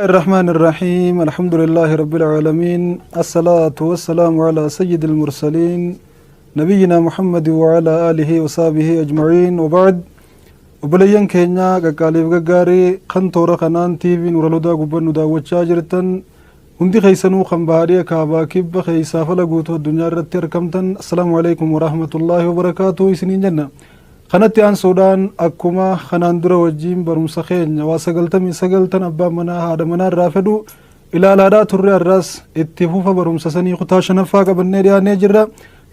الرحمن الرحيم الحمد لله رب العالمين الصلاة والسلام على سيد المرسلين نبينا محمد وعلى آله وصحبه أجمعين وبعد. Obboleeyyan keenya qaqqaaliif gaggaarii kan toora kanaan TV Nuural Hudaa gubbaan nu daawwachaa jirtan hundi keessanuu, kan baadiyyaa kaabaa kibba keessaa fala guutuu addunyaa irratti argamtan, assalaamu alaikum warahmatullaahi wabarakaatu isiniin jenna. Kanatti aansuudhaan, akkuma kanaan dura wajjiin barumsa keenya waa 99 tan abbaan manaa haadha manaa irraa fedhu ilaalaadhaa turre, har'as itti fufa barumsa sanii kutaa shanaffaa qabannee dhiyaannee jirra.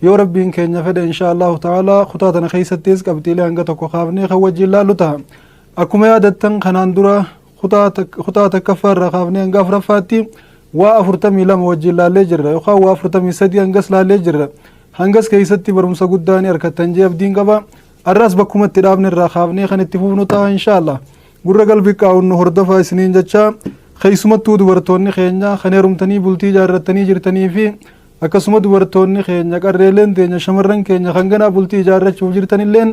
Yoo Rabbiin keenya fedhe, insha Allahu ta'ala, kutaa tana keessattis qabxiilee hanga tokko kaafnee kan wajjiin laallu ta'a. Akkuma yaadattan, kanaan dura kutaa takkaffaa irraa kaafnee hanga afuraffaatti waa 42 wajjiin laallee jirra, yookaan waa 43 hangas laallee jirra. Hangas keessatti barumsa guddaa ni argattan jee abdiin qaba. Har'as bakkuma itti dhaabne irraa kaafnee kan itti fufnu ta'a, insha Allah. Gurra qalbii qaawunnu hordofaa isiniin jecha. Keessumattuu dubartoonni keenya kan heerumtanii bultii ijaarrattanii jirtanii fi akkasuma dubartoonni keenya qarreeleen teenya, shamarran keenya kan ganaa bultii ijaarrachuuf jirtanilleen,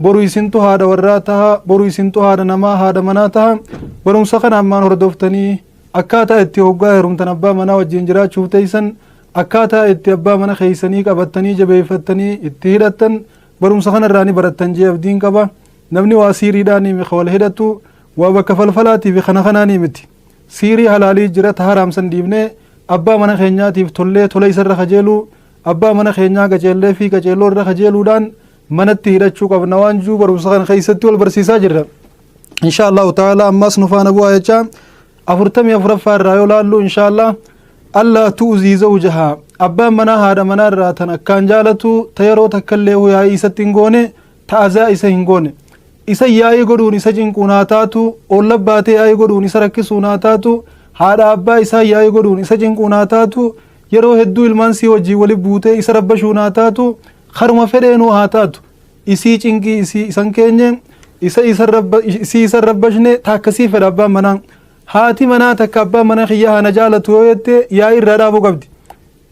boru isintu haadha warraa taha, boru isintu haadha namaa, haadha manaa taha. Barumsa kana ammaan hordoftanii akkaataa itti hoggaa heerumtan abbaa manaa wajjin jiraachuuf teessan, akkaataa itti abbaa mana keessanii qabattanii jabeeffattanii itti hidhattan barumsa kanarraa ni barattan jee abdiin qaba. Namni waa siiriidhaan miti wal hidhatu, waa bakka falfalaatii fi kana kanaanii miti. Siirii halaalii jira, ta haraamsan dhiibnee abbaa mana keenyaatiif tollee tola isarra kajeeluu, abbaa mana keenyaa qaceellee fi qaceelloo irra kajeeluudhaan manatti hidhachuu qabna waan juu barumsa kana keessatti wal barsiisaa jirra. Insha Allahu ta'ala ammas nu faana bu'aa jecha. 44ffaa irraa yoo laallu, insha Allah, allaa tu'zii zawjahaa. Abbaan manaa haadha manaa irraa tan akkaan jaalatu, ta yeroo takkallee yaa'ii isatti hin goone, ta azaa isa hin goone. Isa yaa'ii godhuun isa cinquun haa taatu, olla baatee yaa'ii godhuun isa rakkisuun haa taatu, haadha abbaa isaa yaa'ii godhuun isa cinquun haa taatu, yeroo hedduu ilmaan sii wajjii wali buutee isa rabbashuun haa taatu, karuma fedheenuu haa taatu, isii cinqii isii isan keenye, isa isii isa rabbashne, ta akkasii fedha abbaan manaa. Haati manaa takka abbaan mana kiyya hana jaalatu yoo jette, yaa'ii irraa dhaabuu qabdi,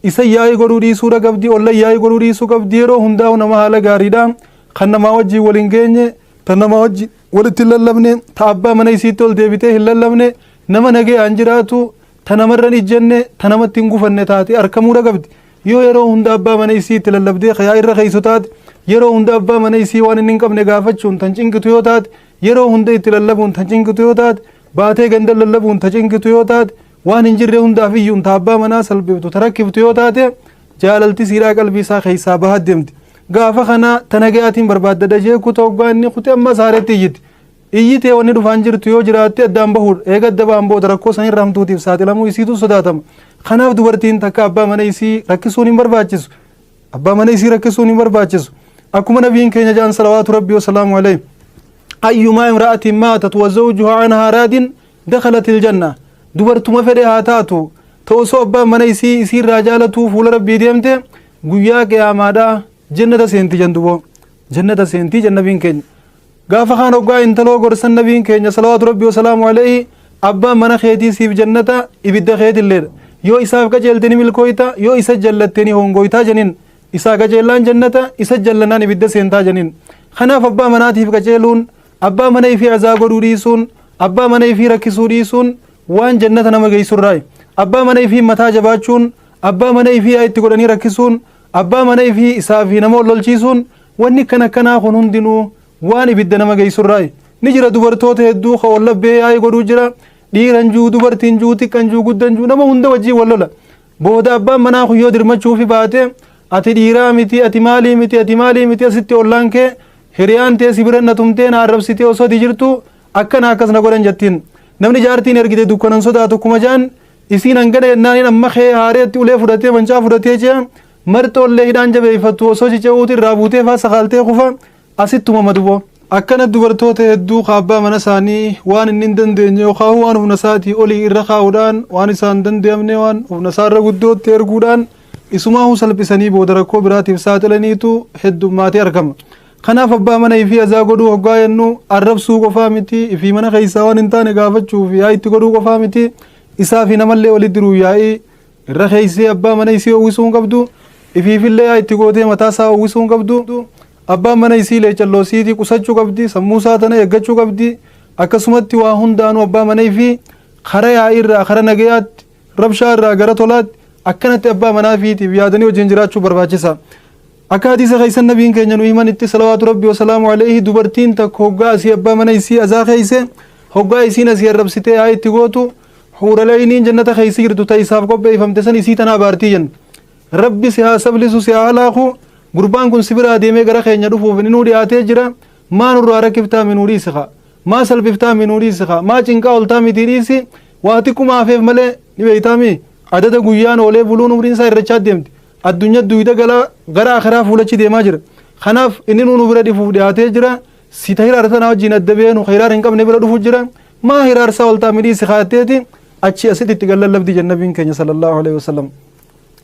isa yaa'ii godhuu dhiisuudha qabdi, olla yaa'ii godhuu dhiisuu qabdi. Yeroo hundaa'u nama haala gaariidha kan namaa wajjin waliin geenye, tan namaa wajjin walitti hin lallabne, ta abbaa mana isiitti ol deebitee hin lallabne, nama nagayaan jiraatu, ta namarran ijjenne, ta namatti hin gufanne taate argamuudha qabdi. Yoo yeroo hunda abbaa mana isii itti lallabdee yaa irra keeysu taate, yeroo hunda abbaa mana isii waan inni hin qabne gaafachuun tan cinqitu yoo taate, yeroo hunda itti lallabuun tan cinqitu yoo taate, baatee ganda lallabuun ta cinqitu yoo taate, waan hin jirre hundaaf iyyuun ta abbaa manaa salphiftu, ta rakkiftu yoo taate, jaalalti siidhaa qalbii isaa keessaa bahaa deemti. Gaafa kana ta nagayaatiin barbaaddadha jee kuta. Hoggaa inni kute ammas haaretti iyyiti. Iyyitee wanni dhufaan jirtu yoo jiraatte addaan bahuudha. Eega adda ba'an booda rakkoo sanirra hamtuutiif saaxilamuu isiitu sodaatama. Kanaaf dubartiin takka abbaa mana isii rakkisuun hin barbaachisu. Abbaa mana isii rakkisuun hin barbaachisu. Akkuma Nabiin keenya jaan, salawaatu Rabbii wasalaamu alayhi, ayyumaa imra'atin maatat wa zawjuhaa anhaa raadin dakhalat iljanna. Dubartuma fedhe haa taatu, ta osoo abbaan mana isii isiirraa jaalatuu fuula Rabbii deemte, guyyaa qiyaamaadhaa jannata seenti janduboo, jannata seentii jan Nabiin keenya. Gaafa kaan hoggaa intaloo gorsan, Nabiin keenya, salawaatu Rabbii wasalaamu alayhi, abbaan mana keetii siif jannata, ibidda keetilleedha. Yoo isaaf qajeelte ni milkooyta, yoo isa jallatte ni hongoytaa janiin. Isaa qajeellaan jannata, isa jallannaan ibidda seentaa janiin. Kanaaf abbaa manaatiif qajeeluun, abbaa mana ifii azaa godhuu dhiisuun, abbaa mana ifii rakkisuu dhiisuun waan jannata nama geessurraayi. Abbaa mana ifii mataa jabaachuun, abbaa mana ifii itti godhanii rakkisuun, abbaa mana ifii isaa fi nama wal lolchiisuun, wanni kan akkanaa kun hundinuu waan ibidda nama geessurraayi. Ni jira dubartoota hedduu ka wallabbee yaa'ii godhuu jira. Dhiiran juu, dubartiin juu, xiqqan juu, guddan juu, nama hunda wajjin wal lola. Booda abbaan manaa kun yoo dirmachuufi baate, ati dhiiraa miti, ati maalii miti, ati maalii miti, asitti ollaan kee, hiriyaan tee si bira na tumtee na arrabsitee osoo ati jirtu akkana akkas na godhan jettiin. Namni jaartiin ergite dukkanan sodaatu akkuma jaan, isiin hangana jennaaniin amma kee haareetti ulee fudhatee mancaa fudhatee jea, marxoollee hidhaan jabeeffattu osoo cica'uuti irraa buutee faa sakaaltee kufa. Asittuma maduboo akkana dubartoota hedduu abbaa mana isaanii waan inni hin dandeenye yookaan waan humna isaatii olii irra kaa'uudhaan, waan isaan danda'amne, waan humna isaarra guddootti erguudhaan isumaahu salphisanii booda rakkoo biraatiif saaxilaniitu heddummaatee argama. Kanaaf abbaa mana ifii azaa godhuu hoggaa jennu, arrabsuu qofaa miti, ifii mana keessaa waan hin taane gaafachuu fi yaa itti godhuu qofaa miti. Isaa fi namallee walitti diruu, yaa'ii irra keessee abbaa mana isii uwwisuu hin qabdu, ifiifillee yaa itti gootee mataa isaa uwwisuu hin qabdu. Abbaan mana isii leecalloo siitii qusachuu qabdi, sammuu isaa tana eeggachuu qabdi. Akkasumatti waa hundaanuu abbaa mana ifii Kara yaa'ii irraa kara nagayaatti, rabshaa irraa gara tolaatti akkanatti abbaa manaa fiitiif yaadanii wajjin jiraachuu barbaachisa. Akka hadiisa keeysan nabiin keenya nu himanitti, salawaatu rabbi wasalaamu alayhi, dubartiin takka hoggaa asii abbaa mana isii azaa keeyse, hoggaa isiin asii arrabsitee haa itti gootu, huuraleeyniin jannata keeysi jirtu ta isaaf qopheeffamte san isii tana abaartii jenna. Rabbi si haa sablisu, si haa halaaku, gurbaan kun si biraa deemee gara keenya dhufuuf inni nuu dhiyaatee jira, maa nurraa rakkiftaa minuu dhiisi kaa, maa salphiftaa minuu dhiisi kaa, maa cinqaa oltaa mitii dhiisi, waa xiqquma hafeef malee ni beeytaami. Adada guyyaan oolee buluun umriin isaa irrachaa deemti. Addunyaa duyda gara akhiraa fuulachi deemaa jira. Kanaaf inni nuu nu bira dhufuuf dhiyaatee jira. Si ta hiraar tanaa wajjin adda beenu hiraar hin qabne bira dhufu jira. Maa hiraarsaa oltaa midhii si kaatteeti achi asitti itti gallallabdi jennabiin keenya sallallahu alaihi wasallam.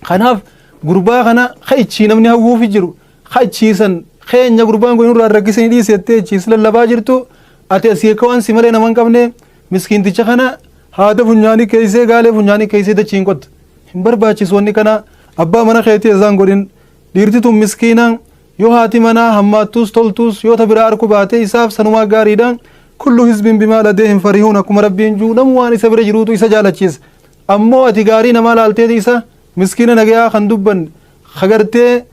Kanaaf gurbaa kana ka'ichii namni hawwuufi jiru, ka'ichiisan keenya gurbaan kun irraa rakkisanii dhiisettee achiis lallabaa jirtu, ati asii akka waan si malee nama hin qabne miskiinticha kana haada funyaanii keeysee gaalee funyaanii keeysee dachiin qotta. Hin barbaachisu wanni kana. Abbaa mana keetii isaan godhin. Dhiirti tun miskiina, yoo haati manaa hammaattuus toltuus yoo ta biraa arku baate isaaf sanumaa gaariidha. Kullu hizbin bimaa ladeehim farihuun, akkuma rabbiin juu, namu waan isa bira jiruutu isa jaalachiisa. Ammoo ati gaarii namaa laalteeti isa miskiina nagayaa kan dubbanne kagartee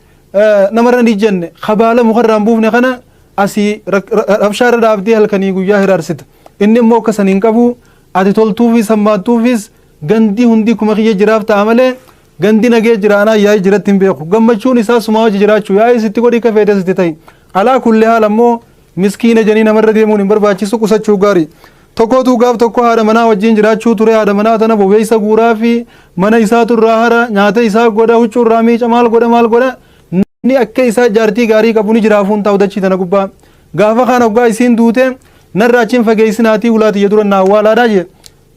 namarra hin ijjanne kabaala mukarraa hin buufne kana asii rabshaa irra dhaabdee halkanii guyyaa hiraarsita. Inni immoo akka san hin qabu. Ati toltuufis hammaattuufis gandi hundi kuma kiyya jiraaf ta'a malee gandi nagee jira anaa yaa'ii jiratti hin beeku. Gammachuun isaa sumaa wajji jiraachuu, yaa'ii sitti godhi ka feete sitti ta'i. Alaa kulli haal ammoo miskiina janii namarra deemuun hin barbaachisu, qusachuu gaarii. Tokkootu gaaf tokko haadha manaa wajjin jiraachuu ture. Haadha manaa tana bobeessa guuraa fi mana isaatu irraa hara, nyaata isaa godha, huccuu irraa miica, maal godha maal godha. Namni akka isaa jaartii gaarii qabu ni jiraafuun taa'u dachii tana gubbaa. Gaafa kaan hoggaa isiin duute, narraa achiin fageessinaatii ulaa tiyya dura naa awwaalaadhaa jee.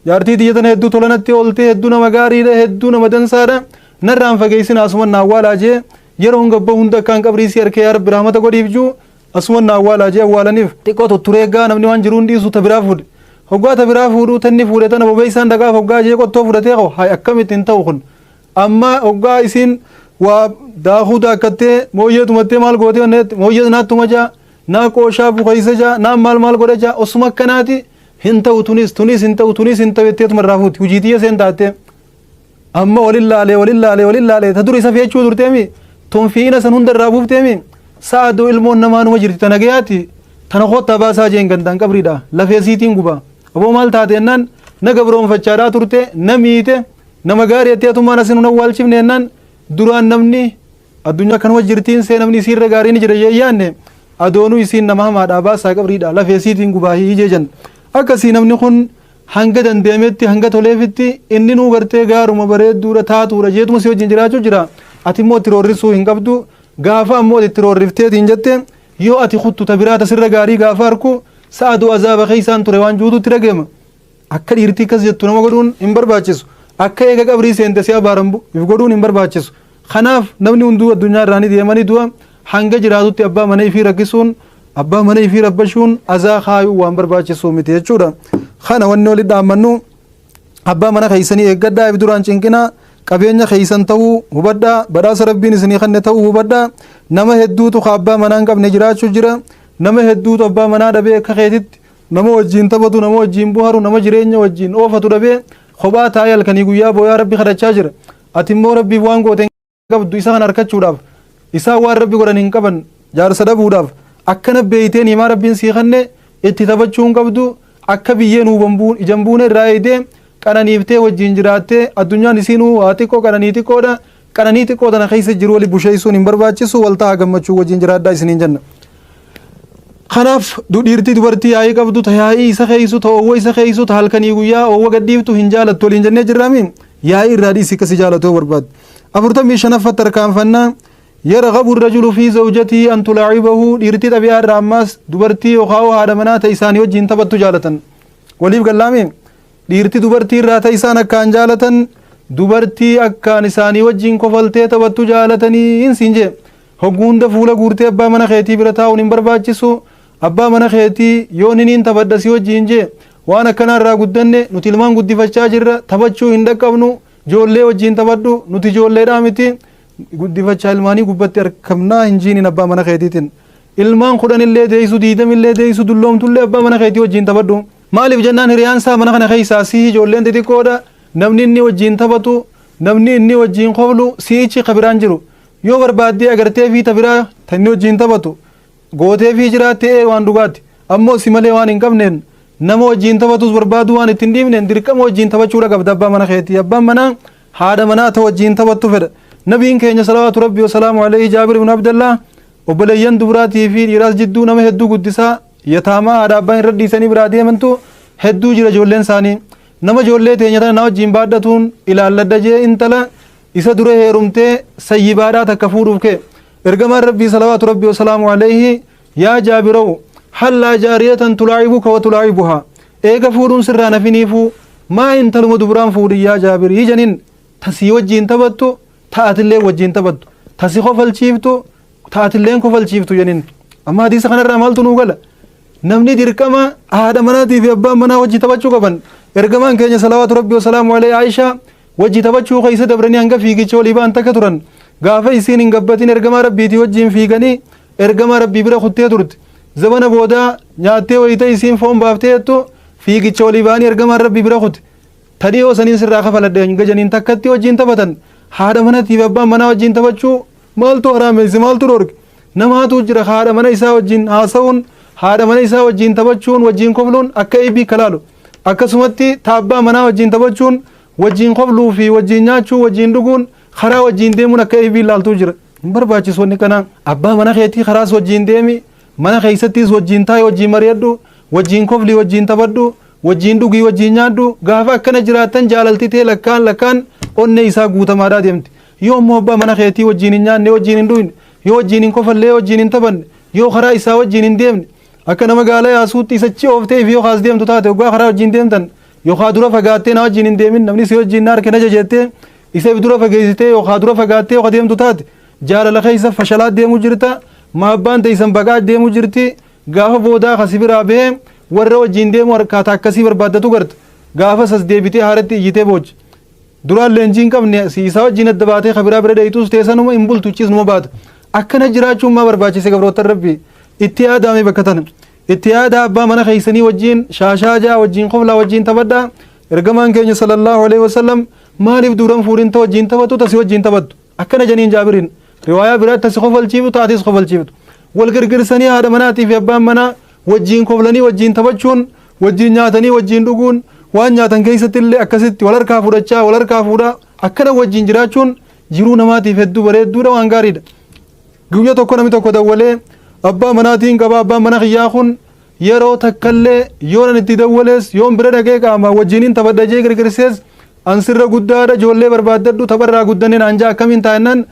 Jaartii tiyya tana hedduu tola natti oolte, hedduu nama gaariidha, hedduu nama dansaadha, narraan fageessinaa, asuma naa awwaalaa jee. Yeroo gabboo hunda akkaan qabrii isii harkee yaa rabbi rahmata godhiif juu, asuma naa awwaalaa jee awwaalaniif. Xiqqoo tutturee gaa namni waan jiruun dhiisu ta biraa fuudhe. Hoggaa ta biraa fuudhuu tanni fuudhe tana bobeessaan dhaqaaf hoggaa jee qottoo fudhatee koo hay akkamitti hin ta'u kun. Amma hoggaa isiin waa daakuu daakkattee mooyyee tumattee maal gootee mooyyee naattuma jaa, naa qooshaa bukeessa jaa, naa maal maal godha jaa, osuma akkanaati hin ta'u, tunis tunis hin ta'u, tunis hin ta'u jetteetuma irraa fuuti hujii tiyya seen taattee. Amma walin laalee walin laalee walin laalee ta dur isa feechuu turteemi tun fiina san hunda irraa buufteemi. Sa'adoo ilmoon namaa numa jirti tana gayaati tana koottaa baasaa jeen gandaan qabriidha lafee siitiin guba. Aboo maal taate jennaan, na gabroonfachaadhaa turte, na miite, nama gaarii jettee atummaan asin hun awwaalchifne jennaan, duraan namni addunyaa kanuma jirtiin see namni isiirra gaarii ni jira jee yaanne, adoonuu isiin nama hamaadhaa baasaa qabriidha lafee siitiin gubaa hiijee jen. Akkasii namni kun hanga dandeemetti hanga toleefitti inni nuu gartee gaaruma bareedduudha taatuudha jeetuma si wajjin jiraachuu jira. Ati immoo itti roorrisuu hin qabdu. Gaafa ammoo itti roorrifteetiin jette yoo ati kuttu ta biraa tasirra gaarii gaafa arku, sa'aduu azaaba keessaan ture waan juututti dhageema. Akka dhiirtii akkas jettu nama godhuun hin barbaachisu. Akka eega qabrii seente si abaaran if godhuun hin barbaachisu. Kanaaf namni hunduu addunyaa irraa ni deemanii du'a. Hanga jiraatutti abbaa mana ifii rakkisuun, abbaa mana ifii rabbashuun, azaa kaayuu waan barbaachisu miti jechuudha. Kana wanni walitti dhaammannu, abbaa mana keessanii eeggadhaa, if duraan cinqinaa. Qabeenya keessan ta'uu hubadhaa, badhaasa rabbiin isinii kenne ta'uu hubadhaa. Nama hedduutu ka abbaa manaa hin qabne jiraachuu jira. Nama hedduutu abbaa manaa dhabee akka keetitti nama wajjiin taphatu, nama wajjiin boharu, nama jireenya wajjiin oofatu dhabee kophaa taa'ee halkanii guyyaa booyaa rabbi kadhachaa jira. Ati immoo rabbiif waan goote hin qabdu isa kana harkachuudhaaf. Isaan waan rabbi godhan hin qaban jaarsa dhabuudhaaf. Akkana beeytee niimaa rabbiin sii kenne itti taphachuu hin qabdu. Akka biyyeen huban ijaan buune irraa eegdee qananiiftee wajjiin jiraattee, addunyaan isiinuu waa xiqqoo, qananii xiqqoodha. Qananii xiqqoo tana keessa jiru wali busheessuun hin barbaachisu. Wal ta'a, gammachuu wajjiin jiraadhaa isiniin jenna. Kanaaf dhiirtii dubartii yaa'ii qabdu, ta yaa'ii isa keeysu, ta oowwa isa keeysu, ta halkanii guyyaa oowwa gadhiiftu hin jaalattu waliin jennee jirraami. Yaa'ii irraa dhiisi akkasi jaalatu yoo barbaadde. 45ffatti tarkaanfannaa. Yarghabu rajulu fi zawjatii an tulaacibahu. Dhiirtii xabi'aa irraa ammaas dubartii yookaan haadha manaa ta isaanii wajjiin taphattu jaalatan. Waliif gallaami? Dhiirti dubartii irraa ta isaan akkaan jaalatan dubartii akkaan isaanii wajjiin kofaltee taphattu jaalatanii hin siin jee. Hogguu hunda fuula guurtee abbaa mana keetii bira taa'uun hin barbaachisu. Abbaa mana keetii yoo niniin taphadha si wajjiin jee, waan akkanaa irraa guddanne nuti, ilmaan guddifachaa jirra, taphachuu hin dhaqqabnu, ijoollee wajjiin taphadhu, nuti ijoolleedhaa miti, guddifachaa ilmaanii gubbatti argamnaa hin jiiniin abbaa mana keetiitiin. Ilmaan 10 illee deessu, 20 illee deessu, dulloomtullee abbaa mana keetii wajjiin taphadhu. Maaliif jennaan hiriyaan isaa mana kana keessaa si ijoolleen xixiqqoodha. Namni inni wajjin taphatu, namni inni wajjin koflu si'ichi kabiraan jiru. Yoo barbaaddee agartee fi tabiraa tan inni wajjin taphatu gootee fi jiraattee waan dhugaatti. Ammoo si malee waan hin qabneen nama wajjin taphatus barbaadu waan ittiin dhiibneen dirqama wajjin taphachuudha qabda abbaa mana keetii. Abbaan manaa haadha manaa ta wajjin taphattu fedha. Nabiin keenya salawaatu rabbi wasalaamu alayhi Jaabir ibn Abdallah obboleeyyan dubraatii fi dhiiraas jidduu nama hedduu guddisaa yataamaa haadha abbaan irra dhiisanii biraa deemantu hedduu jira ijoolleen isaanii. Nama ijoollee teenya tana na wajjin baadhatuun ilaalladha jee intala isa dura heerumtee sayyibaadhaa takka fuudhuuf ka'e. Ergamaan rabbii salawaatu rabbi wasalaamu alayhi yaa Jaabiraw hallaa jaariyatan tulaa'ibuka wa tulaa'ibuhaa eega fuudhuun sirraa nafiniifuu maa intaluma dubraan fuudhi yaa Jaabirii janiin tasii wajjin taphattu ta'atillee wajjin taphattu tasi kofalchiiftu ta'atilleen kofalchiiftu janiin. Amma hadiisa kanarraa maaltu nuu gala? Namni dirqama haadha manaatii fi abbaan manaa wajji taphachuu qaban. Ergamaan keenya salawaatu rabbi wasalaamu alayhi Aishaa wajji taphachuu keessa dabranii hanga fiigicha olii ba'an takka turan. Gaafa isiin hin gabbatin ergamaa rabbiitii wajjin fiiganii ergamaa rabbii bira kuttee turte. Zabana boodaa nyaattee wayita isiin foon baaftee jettu fiigicha olii ba'anii ergamaan rabbii bira kutte. Tadhiyoo saniin sirraa kafaladhe hanga janiin takkatti wajjin taphatan. Haadha manaatii fi abbaan manaa wajjin taphachuu maaltu haraamesse maaltu dhorke? Namaatu jira haadha mana isaa wajjin haasa'uun haadha mana isaa wajjin taphachuun wajjin kofluun akka eebbii kalaalu. Akkasumatti taabbaa manaa wajjin taphachuun wajjin kofluu fi wajjin nyaachuu wajjin dhuguun karaa wajjin deemuun akka eebbii ilaaltuu jira. Hin barbaachisu wanni kana. Abbaa mana keetii karaas wajjin deemi mana keessattis wajjin taa'i wajjin mari'adhu wajjin koflii wajjin taphadhu wajjin dhugii wajjin nyaadhu. Gaafa akkana jiraattan jaalalti tee lakkaan lakkaan onnee isaa guutamaadhaa deemti. Yoo immoo abbaa mana keetii wajjin hin nyaanne wajjin hin dhugne yoo wajjin hin kofallee wajjin hin taphanne yoo karaa isaa wajjin hin deemne akka nama gaala yaasuutti isachi ooftee fi yoo kaas deemtu taate waggaa karaa wajjin deemtan yookaan dura fagaattee na wajjin hin deemin namni si wajjin na harka na jajettee isa dura fageessitee yookaan dura fagaattee yoo deemtu taate jaalala keessa fashalaa deemuu jirta maabbaan teessan baqaa deemuu jirti. Gaafa boodaa kasi biraa bahee warra wajjin deemu harkaata akkasii barbaaddatu garta. Gaafa sas deebitee haaratti iyyitee boochi. Duraan leenjii hin qabne si isaa wajjin adda baatee kabiraa bira dheeytuus teessanuma hin bultu cisnuma baata. Akkana jiraachuun maa barbaachise gabroota rabbii? Itti yaadaame bakka tana. Itti yaada abbaa mana keessanii wajjin shaashaa jaa wajjin koflaa wajjin taphadhaa. Ergamaan keenya sallallahu alaihi wasallam maaliif duran fuudhin ta wajjin taphattu tasi wajjin taphattu? Akkana janiin Jaabiriin. Riwaayaa biraatti tasi kofalchiiftu taatis kofalchiiftu. Wal girgirsanii haadha manaatii fi abbaan manaa wajjin koflanii wajjin taphachuun wajjin nyaatanii wajjin dhuguun waan nyaatan keessatti illee akkasitti wal harkaa fudhachaa wal harkaa fuudhaa akkana wajjin jiraachuun jiruu namaatiif hedduu bareedduudha waan gaariidha. Guyyaa tokko namni tokko dawwalee abbaa manaatiin qaba abbaan mana kiyyaa kun yeroo takkallee yoo nan itti dawwalees yoon bira dhaqee qaama wajjiniin taphadha jee girgirsees an sirra guddaadha ijoollee barbaaddadhu tapharraa guddanne naan jaa akkamiin taa'ennaan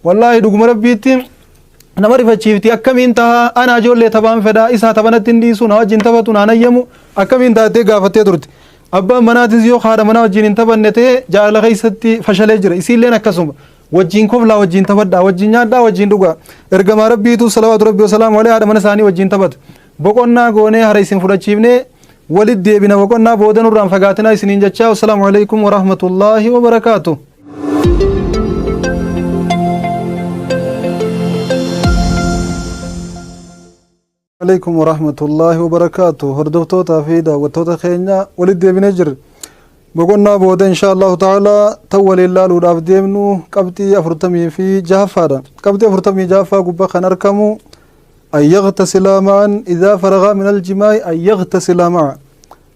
wallaahi dhuguma rabbiitti nama rifachiifti akkamiin tahaa ana ijoollee taphaan fedhaa isaa taphanatti hin dhiisu na wajjin taphatu naan ayyamu akkamiin taattee gaafattee turte. Abbaan manaatis yoo haadha manaa wajjin hin taphanne ta'e jaalala keessatti fashalee jira isiilleen akkasuma wajjin koflaa wajjin taphadhaa wajjin nyaadhaa wajjin dhugaa. Ergamaa rabbiitu salawaatu rabbii wasalaamu alayhi haadha mana isaanii wajjin taphata. Boqonnaa goonee hara isin fudhachiifnee walit deebina boqonnaa booda nurraan fagaatinaa isiniin jechaa wassalaamu alaikum warahmatullaahi wabarakaatu. Alaikum warahmatullaahi wabarakaatu. Hordoftoota fi daawwattoota keenya walit deebinee jirra. Boqonnaa booda insha Allahu ta'ala tan waliin laaluudhaaf deemnu qabxii 46ffaadha. Qabxii 46ffaa gubbaa kan argamu أن يغتسلا معا إذا فرغا من الجماع أن يغتسلا معا.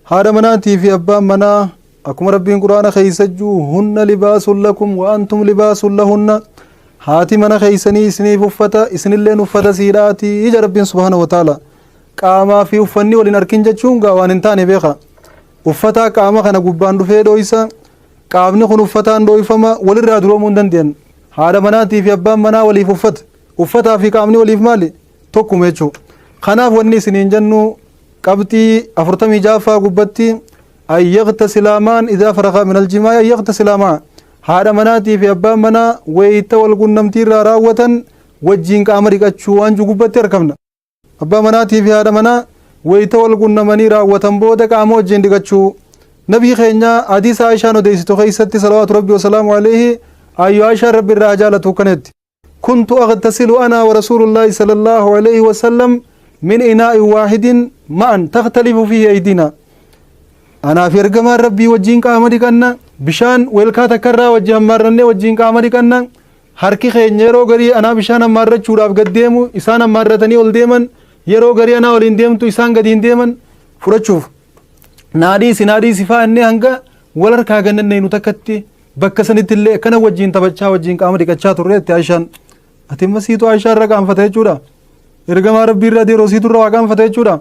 هذا مناتي في أبان منا أكم ربين قرآن خيسجو هن لباس لكم وأنتم لباس لهن. هاتي من خيسني سني ففتا إسن اللي نفتا سيراتي إجا ربين سبحانه وتعالى قاما في أفني ولنركن جتشون قوان انتاني بيخا أفتا قاما خنا قبان رفي دويسا قامني خن أفتان دويفما وللرادرو من دندين. هذا مناتي في أبان منا ولي ففت أفتا في قامني ولي في مالي tokkuma jechuudha. Kanaaf wanni isiniin jennu qabxii 46ffaa gubbatti an yaghtasilaa ma'an idhaa faragaa min aljimaa'i an yaghtasilaa ma'a. Haadha manaatii fi abbaan manaa wayita wal qunnamtii irraa raawwatan wajjin qaama dhiqachuu waan jiru gubbatti argamna. Abbaa manaatii fi haadha manaa wayita wal qunnamanii raawwatan booda qaama wajjin dhiqachuu. Nabii keenya hadiisa Aishaan odeessitu keessatti salawaatu rabbi wasalaamu alayhi ayyu Aishaan rabbi irraa jaalatu kanetti. كنت أغتسل أنا ورسول الله صلى الله عليه وسلم من إناء واحد معا تختلف فيه أيدينا. Anaa fi ergamaan Rabbii wajjiin qaama dhiqanna, bishaan weelkaa takkarraa wajji hammaarrannee wajjiin qaama dhiqanna. Harki keenya yeroo garii anaa bishaan hammaarrachuudhaaf gad deemu, isaan hammaarratanii ol deeman, yeroo garii anaa waliin deemtu isaan gadi hin deeman fudhachuuf. Naa dhiisi naa dhiisi faa innee hanga wal harkaa gannannee nu takkatti bakka sanitti illee akkana wajjiin taphachaa wajjiin qaama dhiqachaa turre jette Aishaan. Ati amma siitu Aishaa irra qaanfata jechuudha. Ergamaa Rabbii irra yeroo siitu irra waa qaanfata jechuudha.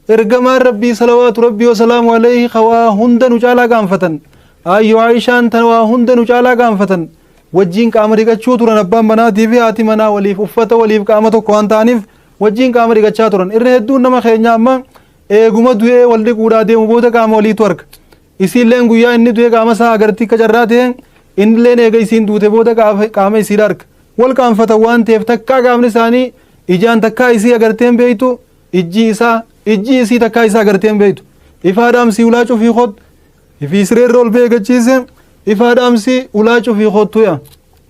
Ergamaan Rabbii salawaatu Rabbii wasalaamu alayhi ka waa hunda nu caalaa qaanfatan. Aayyoo Aishaan tan waa hunda nu caalaa qaanfatan. Wajjiin qaama dhiqachuu turan abbaan manaatii fi haati manaa waliif uffata waliif qaama tokko waan ta'aniif wajjiin qaama dhiqachaa turan. Irra hedduun nama keenya amma eeguma du'ee wal dhiquudhaa deemu booda qaama waliitu arga. Isiilleen guyyaa inni du'e qaama isaa agarti akka carraa ta'e innilleen eega isiin duute booda qaama isiidha arga. Wal qaanfatan waan ta'eef takkaa qaamni isaanii ijaan takkaa isii agartee hin beektu. Ijji isaa ijji isii takkaa isaa agartee hin beektu. Ifaa dhaamsii ulaa cufii kottu. Ifii sireerra ol ba'ee gachiise ifaa dhaamsii ulaa cufii kottu yaa.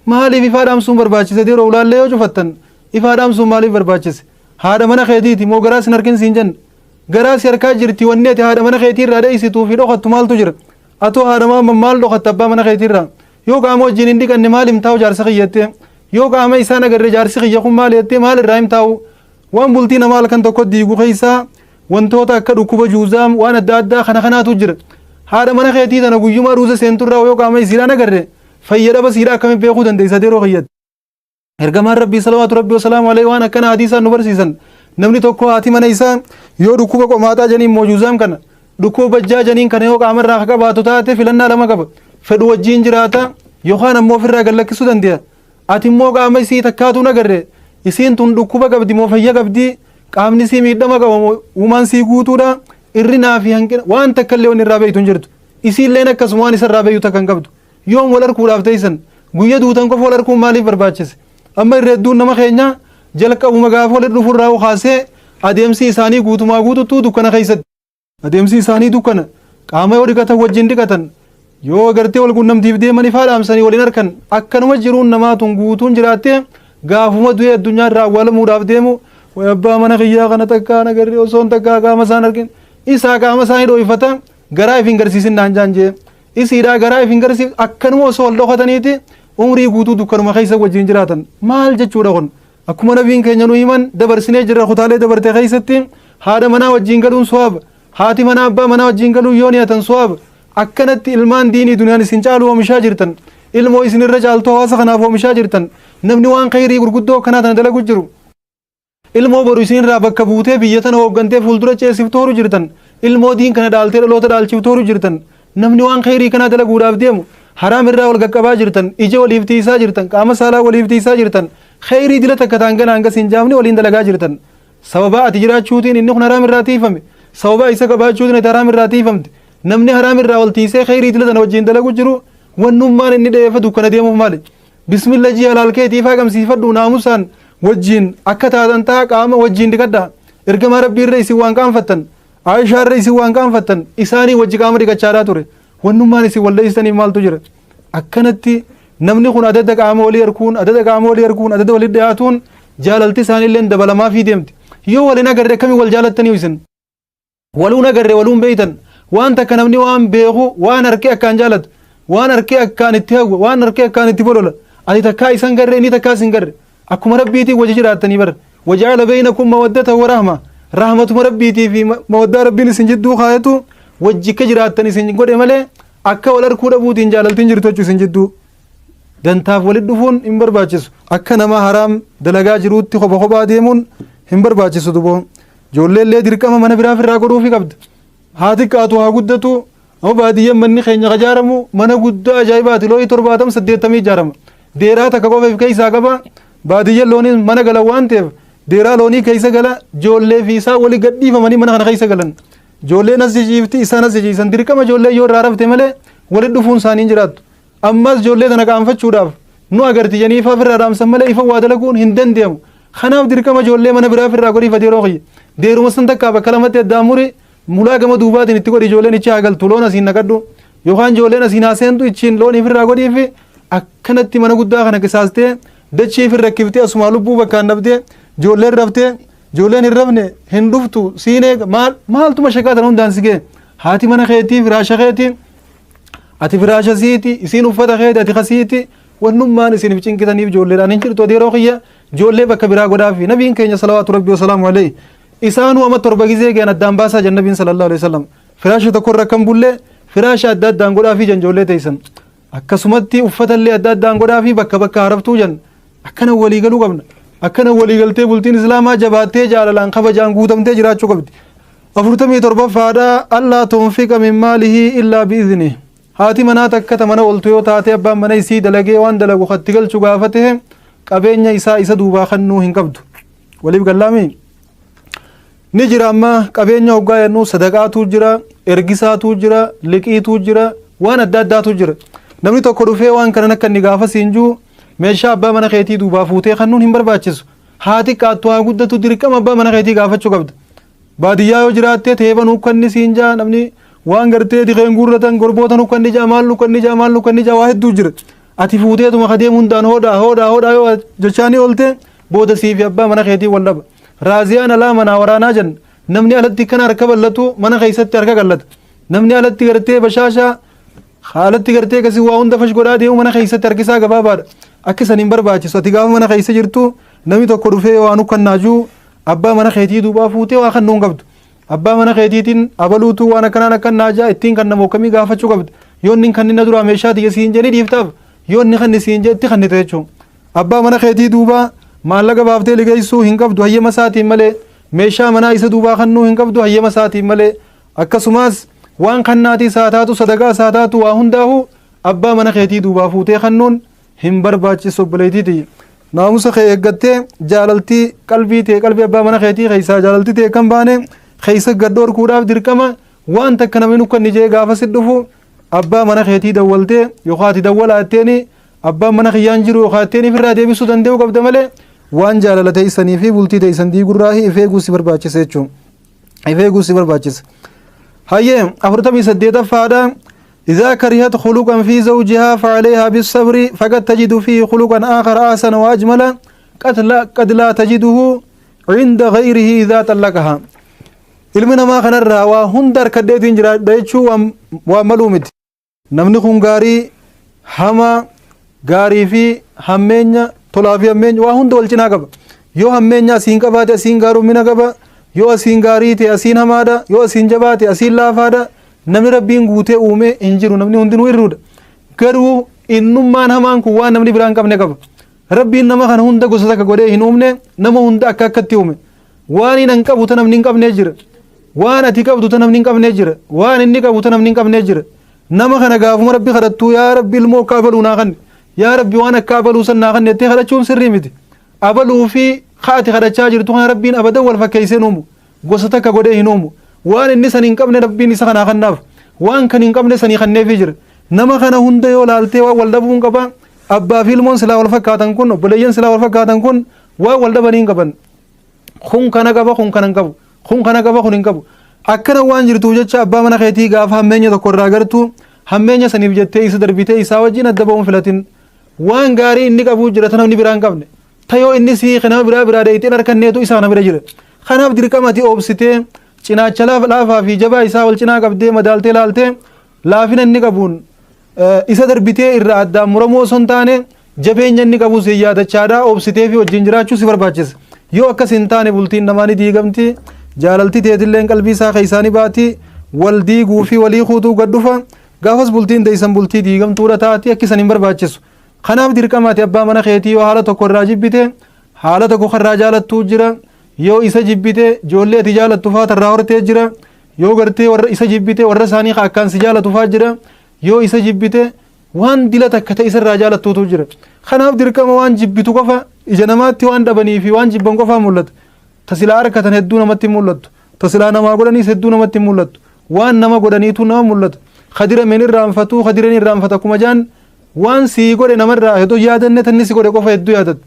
Maaliif ifaa dhaamsuun barbaachise yeroo ulaallee yoo cufattan ifaa dhaamsuun maaliif barbaachise? Haadha mana keetiiti moo garaa sin harkin siin jenne? Garaa si harkaa jirti wanni ati haadha mana keetii irraa dheessituu fi dhokattu maaltu jira? Atoo haadha maal dhokatta abbaa mana keetii irraa? Yoo qaama wajjin hin dhiqanne maal himtaa'u jaarsa kiyya jettee? Yoo qaama isaan agarre jaarsi kiyya kun maal jettee maal irraa himtaa'u? Waan bultii namaa halkan tokko diigu keessaa wantoota akka dhukkuba juuzaam waan adda addaa kana kanaatu jira. Haadha mana keetii tana guyyuma ruuza seenturraa yoo qaama isiidhaan agarre fayyadaba siidhaa akkamiin beekuu dandeessa yeroo kiyyatti. Ergamaan Rabbii salawaatu Rabbii wasalaamu alayhi waan akkana hadiisaan nu barsiisan. Namni tokko haati mana isaa yoo dhukkuba qomaaxaa janiin moo juuzaam kana dhukkuba bajjaa janiin kana yoo qaama irraa qabaatu taate filannaa lama qaba. Fedhu wajjiin jiraata yookaan ammoo ofirraa gad lakkisuu dandeenya. Ati immoo qaama isii takkaatu hin agarre. Isiin tun dhukkuba qabdi moo fayya qabdi? Qaamni isii miidhama qaba moo uumaan sii guutuudha? Irrinaa fi hanqina waan takka illee wanni irraa beektu hin jirtu. Isiilleen akkasuma waan isa irraa beektu takka hin qabdu. Yoom wal arkuudhaaf teessan? Guyya duutan qofa wal arkuun maaliif barbaachise? Amma irra hedduun nama keenya jalqabuma gaafa walitti dhufurraa kaasee adeemsi isaanii guutumaa guututtuu dukkana keessatti. Adeemsi isaanii dukkana. Qaama yoo dhiqatan wajjin dhiqatan. Yoo agartee wal quunnamtiif deeman ifaa dhaamsanii waliin harkan. Akkanuma jiruun namaa tun guutuun jiraattee gaafuma du'ee addunyaa irraa awwaalamuudhaaf deemu way abbaa mana kiyyaa kana takkaa nagarree osoo hin takkaa qaama isaan argin. Isaa qaama isaanii dhooyfata garaa if hin garsiisin naan jaan jee. Isiidhaa garaa if hin garsiif akkanuma osoo wal dhokataniiti umrii guutuu dukkanuma keessa wajjin jiraatan. Maal jechuudha kun? Akkuma nabiin keenya nu himan dabarsinee jirra kutaalee dabarte keessatti haadha manaa wajjin galuun suwaaba. Haati manaa abbaa manaa wajjin galuun yoo niyatan suwaaba. Akkanatti ilmaan diinii duniyaan isin caalu oomishaa jirtan. Ilmoo isin irra caaltu hawaasa kanaaf oomishaa jirtan. Namni waan khayrii gurguddoo akkanaa tana dalagu jiru. Ilmoo boru isin irraa bakka buutee biyya tana hooggantee fuuldura ceesiftu horu jirtan. Ilmoo diin kana dhaaltee dhaloota dhaalchiftu horu jirtan. Namni waan khayrii kanaa dalaguudhaaf deemu haraam irraa wal qaqqabaa jirtan, ija waliif tiisaa jirtan, qaama saalaa waliif tiisaa jirtan, khayrii dila takka taan gana hanga sin jaamne waliin dalagaa jirtan. Sababaa ati jiraachuutiin inni kun haraam irraa tiifame, sababaa isa qabaachuutiin ati haraam irraa tiifamte. Namni haraam irraa wal tiisee khayrii dila tana wajjin dalagu jiru wannummaan inni dheefa dukkana deemuuf maali? Bismillah jii halaal keetii ifaa gamsiifadhu naamusaan wajjin akka taatan ta'a qaama wajjin dhiqadha. Ergamaa Rabbii irra isin waan qaanfattan Aishaa irra isin waan qaanfattan isaanii wajji qaama dhiqachaadhaa ture. Wannummaan isin wal dheessitaniif maaltu jira? Akkanatti namni kun adada qaama walii arkuun, adada qaama walii arkuun, adada walii dhiyaatuun jaalalti isaanii illee dabalamaa fi deemti. Yoo wal hin agarre akkamiin wal jaalattanii isin? Waluun agarre waluun beeytan. Waan takka namni waan beeku waan harkee akkaan jaalatu, waan harkee akkaan itti hawwa, waan harkee akkaan itti bolola. Ati takkaa isan garre inni takkaa isin garre. Akkuma Rabbiitiin wajji jiraattanii bara. Waja'ala baynakum mawaddatan wa rahma. Rahmatuma Rabbiitii fi mawaddaa Rabbiin isin jidduu kaayetu wajji akka jiraattan isin godhe malee akka wal arkuu dhabuutiin jaalaltiin jirtu jechuu isin jidduu. Dantaaf walitti dhufuun hin barbaachisu. Akka nama haraam dalagaa jiruutti kopha kophaa deemuun hin barbaachisu duboo. Ijoollee illee dirqama mana biraa ofirraa godhuufi qabda. Haa xiqqaatu haa guddatu. Amma baadiyyaan manni keenya ijaaramu mana guddaa ajaa'ibaati. Looyii 70 80 ijaarama. Deeraa takka qofa of keessaa qaba. Baadiyyaan looniin mana galan waan ta'eef deeraa loonii keessa gala. Ijoollee fi isaan walii gadhiifamanii mana kana keessa galan. Ijoolleen as jijjiifti isaan as jijjiisan. Dirqama ijoollee yoo irraa rafte malee walitti dhufuun isaanii hin jiraattu. Ammas ijoollee tana qaanfachuudhaaf nu agarti jedhanii ifa ofirraa dhaamsan malee ifa waa dalaguun hin danda'amu. Kanaaf dirqama ijoollee mana biraa ofirraa godhiifate yeroo kiyya. Deeruma san takkaa bakka lamatti addaan muri mulaa gama duubaatiin itti godhi ijoolleen ichi haa galtu loon asiin naqadhu yookaan ijoolleen asiin haa seentu ichiin loon ifirraa godhiifi akkanatti mana guddaa kana qisaastee dachii ifirra rakkiftee asumaa lubbuu bakkaan dhabdee ijoolleen raftee ijoolleen hin rafne hin dhuftu siin eega maal maaltu mashaqaa tana hundaan si ga'e. Haati mana keetii firaasha keetii, ati firaasha siiti, isiin uffata keeti, ati kasiiti. Wannummaan isiniif cinqitaniif ijoolleedhaan hin jirtu. Ati yeroo kiyya ijoollee bakka biraa godhaafi. Nabiin keenya salawaatu rabbii wasalaamu alayhi isaanuu ama 7 gizee gahan addaan baasaa jan nabiin sallallahu alayhi wasallam. Firaasha tokko irra kan bullee firaasha adda addaan godhaafi jan ijoollee teessan. Akkasumatti uffata illee adda addaan godhaafi bakka bakka haraftuu jan. Akkana walii galuu qabna. Akkana walii galtee bultiin islaamaa jabaattee jaalalaan kabajaan guutamtee jiraachuu qabdi. 47ffaadha allaa tunfiqa min maalihi illaa bi'izni. Haati manaa takka ta mana ooltu yoo taate abbaan mana isii dalagee waan dalagu katti galchu gaafa ta'e qabeenya isaa isa duubaa kennuu hin qabdu. Waliif gallaami? Ni jira amma qabeenya hoggaa jennu sadaqaatu jira, ergisaatu jira, liqiitu jira, waan adda addaatu jira. Namni tokko dhufee waan kanan akka inni gaafa siin jiru meeshaa abbaa mana keetii duubaa fuutee kennuun hin barbaachisu. Haa xiqqaattu haa guddatu dirqama abbaa mana keetii gaafachuu qabda. Baadiyyaa yoo jiraatte teepa nuuf kenni siin jaa namni waan gartee dikeen guurratan gorboota nuuf kenni jaa maal nuuf kenni jaa maal nuuf kenni jaa waa hedduu jira. Ati fuuteetuma ka deemu hundaan hoodhaa hoodhaa hoodhaa yoo jechaanii oolte booda sii fi abbaa mana keetii wal dhaba. Raaziyaan alaa manaa waraanaa jenna. Namni alatti kana harka bal'atu mana keessatti harka qallata. Namni alatti gartee bashaashaa haalatti gartee akkasii waa hunda fash godhaa deemu mana keessatti harkisaa gabaabaadha. Akka isan hin barbaachisu. Ati gaafa mana keessa jirtu namni tokko dhufee waa nukkannaa jiru abbaa mana keetii duubaa fuutee waa kan nuun qabdu. Abbaa mana keetiitiin abaluutu waan akkanaan akkannaa jaa ittiin kan nama akkamii gaafachuu qabdu. Yoo inni kan inni duraa meeshaa tiyya siin jedhee dhiiftaaf yoo inni kan siin jedhe itti kannite jechuudha. Abbaa mana keetii duubaa maallaqa baaftee liqeessuu hin qabdu hayyama isaatiin malee meeshaa manaa isa duubaa kennuu hin qabdu hayyama isaatiin malee akkasumas waan kannaatii isaa taatu sadaqaa isaa taatu waa hundaahu abbaa mana keetii duubaa fuutee kennuun hin barbaachisu obboleettiiti. Naamusa kee eeggattee jaalaltii qalbii tee qalbii abbaa mana keetii keessaa jaalaltii tee kan baane keessa gad dhorkuudhaaf dirqama waan takka namni nukkanni jee gaafa si dhufu abbaa mana keetii dawwaltee yookaan ati dawwalaa jetteeni abbaan mana kiyyaan jiru yookaan jetteeni ofirraa deebisuu danda'uu qabda malee waan jaalala teessanii fi bultii teessan diigurraa if eeguu si barbaachisa jechuudha. If eeguu si barbaachisa. Hayyee 48ffaadha. إذا كرهت خلقا في زوجها فعليها بالصبر فقد تجد فيه خلقا آخر أحسن وأجمل قد لا تجده عند غيره إذا طلقها. Ilmi namaa kanarraa waa hunda harkadheetiin jiraadha jechuu waan maluu miti. Namni kun gaarii hamaa gaarii fi hammeenya tolaa fi hammeenya waa hunda wal cinaa qaba. Yoo hammeenya asiin qabaate asiin gaarumina qaba. Yoo asiin gaarii ta'e asiin hamaadha. Yoo asiin jabaa ta'e asiin laafaadha. Namni rabbiin guutee uume hin jiru namni hundinuu irruudha. Garuu innummaan hamaan kun waan namni biraa hin qabne qaba. Rabbiin nama kana hunda gosa takka godhee hin uumne nama hunda akka akkatti uume. Waan inni hin qabu ta namni hin qabne jira. Waan ati qabdu ta namni hin qabne jira. Waan inni qabu ta namni hin qabne jira. Nama kana gaafuma rabbi kadhattu yaa rabbi ilmoo akka abaluu naa kanne. Yaa rabbi waan akka abaluu san naa kanne jettee kadhachuun sirrii miti. Abaluu fi kaati kadhachaa jirtu kana rabbiin abadan wal fakkeessee hin uumu. Gosa takka godhee hin uumu. Waan inni san hin qabne rabbiin isa kanaa kannaaf. Waan kan hin qabne sanii kanneefii jira. Nama kana hunda yoo laaltee waan wal dhabuu hin qaba. Abbaa fi ilmoon silaa wal fakkaatan kun obboleeyyan silaa wal fakkaatan kun waan wal dhabanii hin qaban. Kun kana qaba kun kana hin qabu. Kun kana qaba kun hin qabu. Akkana waan jirtuuf jecha abbaa mana keetii gaafa hammeenya tokko irraa gartu hammeenya saniif jettee isa darbitee isaa wajjin adda ba'uun filatin. Waan gaarii inni qabu jira ta namni biraa hin qabne. Ta yoo inni sii nama biraa biraa deeyxeen harkanneetu isaa kana bira jira. Kanaaf dirqama ati oobsitee cinaacha laafaa fi jabaa isaa wal cinaa qabdee madaaltee laaltee laafina inni qabuun isa darbitee irraa addaan muramuu osoo hin taane jabeenya inni qabu si yaadachaadhaa obsitee fi wajjin jiraachuu si barbaachisa. Yoo akkas hin taane bultiin namaa ni diigamti jaalalti teetilleen qalbii isaa keessaa ni baati wal diiguu fi walii kuutuu gad dhufa gaafas bultiin teessan bultii diigamtuudha taati akka isan hin barbaachisu. Kanaaf dirqama ati abbaa mana keetii yoo haala tokko irraa jibbite haala tokko karraa jaalattuu jira yoo isa jibbite ijoollee ati jaalattu faa tarraa hortee jira yoo gartee warra isa jibbite warra isaanii ka akkaan si jaalatu faa jira yoo isa jibbite waan dila takka ta'e isarraa jaalattuutu jira. Kanaaf dirqama waan jibbitu qofa ija namaatti waan dhabanii fi waan jibban qofaa mul'ata. Tasilaa harkatan hedduu namatti mul'attu. Tasilaa namaa godhaniis hedduu namatti mul'attu. Waan nama godhaniitu nama mul'ata. Kadira men irraanfatu kadira ni irraanfata akkuma jaan waan sii godhe namarraa hedduu yaadanne tanni si godhe qofa hedduu yaadatta.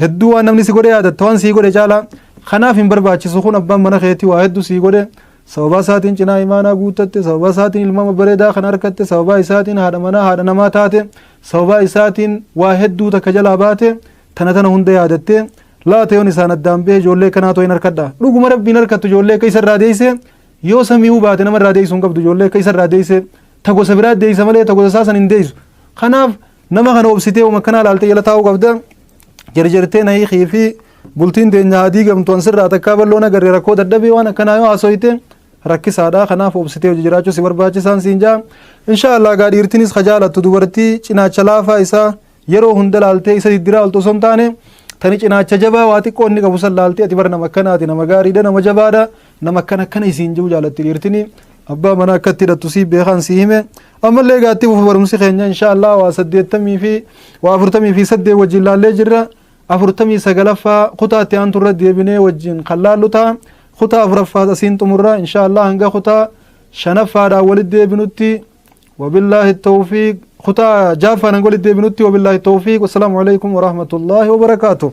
Hedduu waan namni si godhe yaadatta waan sii godhe caalaa. Kanaaf hin barbaachisu kun abbaan mana keetii waa hedduu sii godhe. Sababa isaatiin cinaa imaanaa guuttatte, sababa isaatiin ilma bareedaa kan harkatte, sababa isaatiin haadha manaa haadha namaa taate, sababa isaatiin waa hedduu takka jalaa baate, tana tana hunda yaadatte, laata yoon isaan addaan ba'e ijoollee kanaa too hin harkadha. Dhuguma rabbiin harkattu ijoollee akka isa irraa deeyse Yoo sami'uu baate namarraa deeysu hin qabdu. Ijoollee akka isarraa deeyse ta gosa biraa deeysa malee ta gosa isaa san hin deeysu. Kanaaf nama kana obsitee uma akkanaa laaltee jala taa'uu qabda. Jarjartee na hiikii fi bultiin teenya haa diigamtu, an sirraa takkaa bal'oon agarre rakkoo dadhabee waan akkanaa yoo haasoyte rakkisaadha. Kanaaf obsitee hojii jiraachuu si barbaachisaan siin jaa. Insha Allah gaa dhiirtinis ka jaalattu dubartii cinaacha laafaa isaa yeroo hunda laaltee isa diddiraa oltu osoo hin taane, tani cinaacha jabaa waa xiqqoo inni qabu san laaltee, ati bara nama akkanaati, nama gaariidha, nama jabaadha, nama akkana akkana isiin jiru jaalatti dhiirtini. Abbaa manaa akkatti hidhattu sii beekaan sii hime. Ammallee gaatti fufu barumsi keenya insha Allah waa 80 fi waa 48 wajjin laallee jirra. 49ffaa kutaa itti aantu irra deebinee wajjin kan laallu ta'a. Kutaa 4ffaa asiin xumurra insha Allah. Hanga kutaa 5ffaadhaan walitti deebinutti وبالله التوفيق. خطا جافا نقول الدي بنوتي. وبالله التوفيق، والسلام عليكم ورحمة الله وبركاته.